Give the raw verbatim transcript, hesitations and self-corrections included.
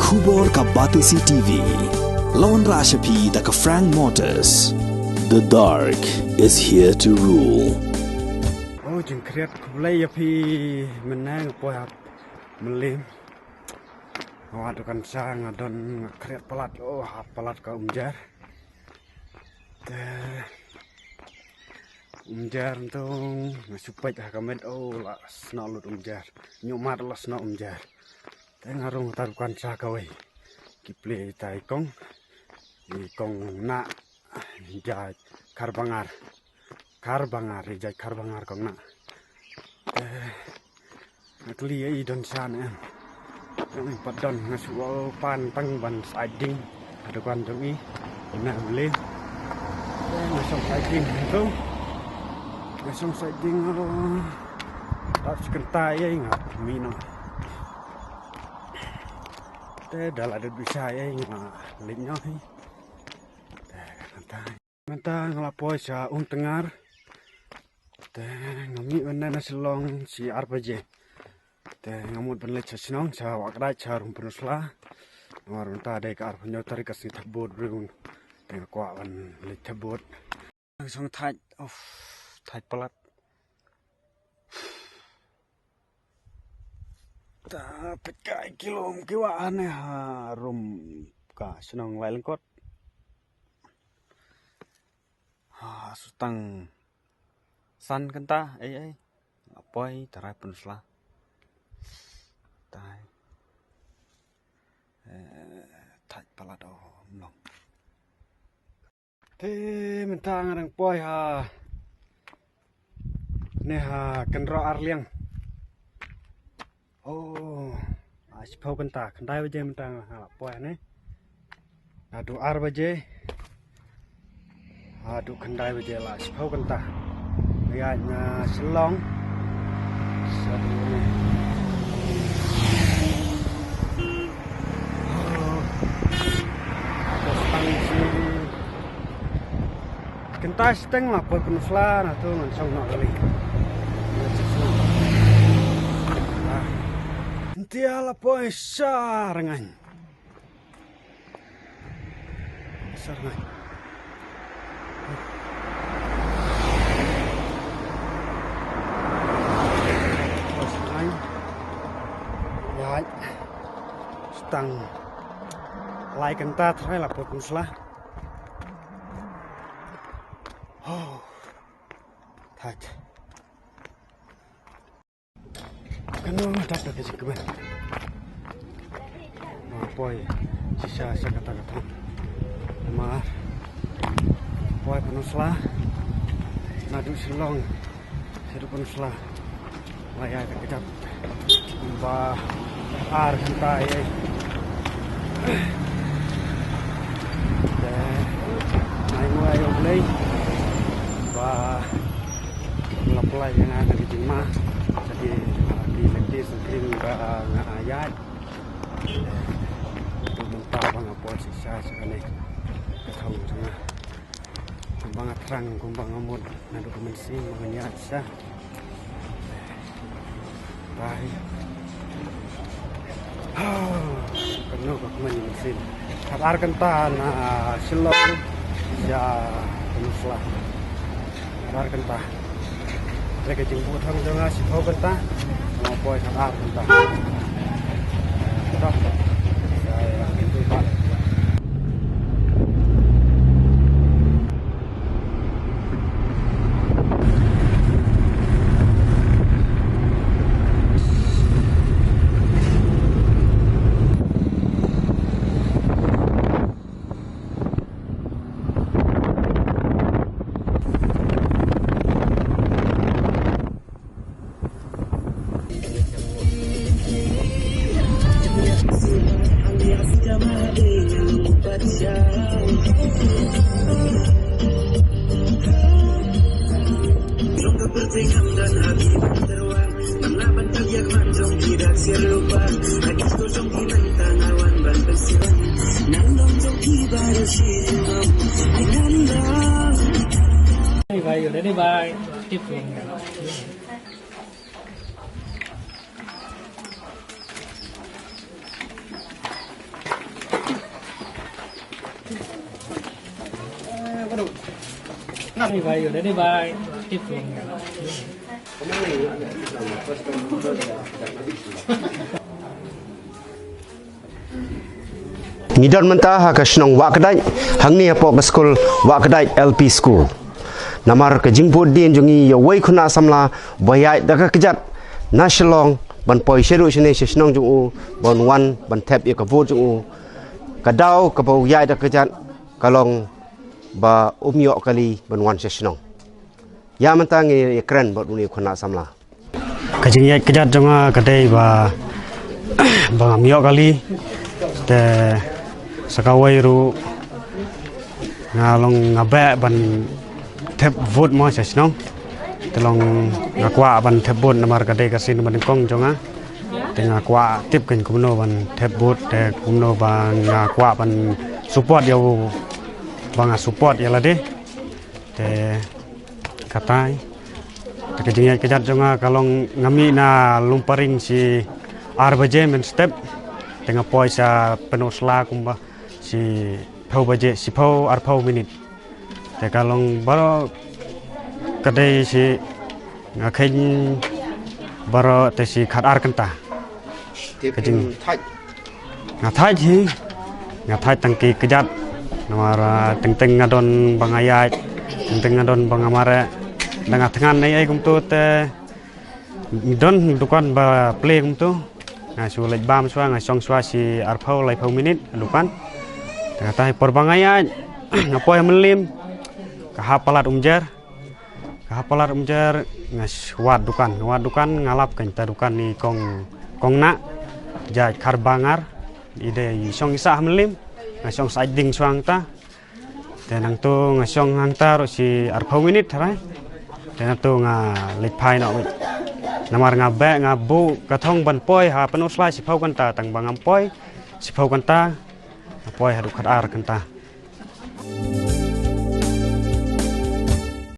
Khubor ka Batesi T V. La wanrah sha phi da ka Frank Motors. The dark is here to rule. Oh, jingkhriat khublei ïa phi mynne nga poi hap Mylliem. Nga wad dukan sha nga don nga khriat palat, oh, hap palat ka Umjer. Te Umjer ntung nga shu peit ha ka met, oh, la snoh lut Umjer. Ñiuh mat la snoh Umjer. Te nga rung ta dukan sha kawei. Ki plie ta i kong. I kong na jait Khar Bangar. Khar Bangar, i jait Khar Bangar kong na. Te nga kylli ïa i don sha ne em. Nga pat don, nga shu pan tang ban sait ding ha dukan jong i. Ina beli. Te nga shong sait ding tu. Nga shong sait ding, oh. Dap shi kynta ïa i nga mih noh. Te da la dep bishar ïa i nga leit noh hi. Te kata. Mynta nga la poi sha Umtyngar. Te nga mih mynne na Shillong shi ar baje. Te nga mut ban leit sha shnong, sha Wahkdait, sha Rumpynusla. Namar mynta dei ka arphew hynñiew tarik ka sngi thep vote briew. Te nga kwah ban leit thep vote. Nga shong thait, uff, thait palat. Ta peit kai ki lum ki wah ne ha rum ka shnong Lailyngkot. Ha, shu tang san kynta, ei, ei. Nga poi tharai Pynursla. Tai. Eh, thait palat, oh, mlong. Te mynta nga dang poi ha ne ha kynroh Arliang. Oh, ah, shiphew kynta, khyndai baje mynta nga la poi ne. Naduh ar baje haduh khyndai baje la shiphew kynta. Ïaid na Shillong. Sa dei ne. Oh. Ada stang sini. Kynta shiteng la poi Pynursla, na tu ngan shong noh kali. Ngan shong noh. Ah. Ntia la poi sha Rngain. Sha Rngain. Poi sha Rngain. Ïaid. Shiteng lai kynta tharai la poi Pynursla. Oh. Thait. Kano dap da ka jingkmen. Nga poi shisha sha kata ka thong. Namar poi Pynursla naduh Shillong shaduh Pynursla. Nga ïaid da ka kjat kumba ar kynta ïa. Te nga ai nguh ïa U Blei ba la pynlait ïa nga na ka jingma. Sa ki, ah, ki lynti sngewthuh ba nga ïaid. Te mynta ba nga poi shisha sha kane ka thong jong nga. Kumba nga thrang, kumba nga mut naduh ka mynsiem ba ngan ïaid shisha. Bye. Kano ka kmen mynsiem. Khatar kynta na Shillong sha Pynursla. Khatar kynta. Te ka jingbuh thong jong nga shiphew kynta. Nga poi khatar kynta. Doh. Sa ïa kyntu ba. Bye, bye, ready, bye. Tip. Bye, bye, bye. Ngi don mynta ha ka shnong Wahkdait, hangne hapoh ka skul Wahkdait L P School. Namar ka jingbud dien jong ngi ïa uwei u khynnah samla ba ïaid da ka kjat na Shillong ban poi shaduh shane sha shnong jong u ban wan ban thep ïa ka vote jong u. Ka daw kaba u ïaid da ka kjat ka long ba um ïoh kali ban wan sha shnong. Ïa mynta ngi ïa kren bad une u khynnah samla. Ka jingïaid kjat jong nga ka dei ba, ba ngam ïoh kali. Te sa kawei ruh nga long nga beh ban thep vote mo sha shnong. Te long nga kwah ban thep vote namar ka dei ka sien ba nyngkong jong nga. Te nga kwah tip kein kumno ban thep vote, te kumno ba nga kwah ban support ïa u ba nga support ïa lade. Te katai. Te ka jingïaid kjat jong nga ka long nga mih na Lumparing shi ar baje mynstep. Te nga poi sha Pynursla kumba shiphew baje, shiphew arphew minit. Te ka long baroh ka dei shi nga kheiñ baroh te shi khatar kynta. Te ka jing phin thait? Nga thait hi. Nga thait tang ki kjat. Namar, ah, teng teng nga don ba nga ïaid, teng teng nga don ba nga mareh. Da nga thngan ei ei kumto te don dukan ba plie kumto. Nga shu leit bam shuwa, nga shong shuwa shi arphew laiphew minit dukan. Te nga thait por ba nga ïaid, nga poi ha Mylliem. Ka hap palat umjer. Ka hap palat umjer nga sh-, wad dukan, nga wad dukan nga lap kein ta dukan i kong, kong Nah, jait Kharbangar, i dei i shong i sah ha Mylliem, nga shong sah ding shuwa hangta. Te nangto nga shong hangta ruh shi arphew minit hynrei. Te nangto nga leit phai noh. Namar nga beh nga buh ka thong ban poi ha Pynursla shiphew kynta tang ba ngam poi shiphew kynta, nga poi haduh khatar kynta.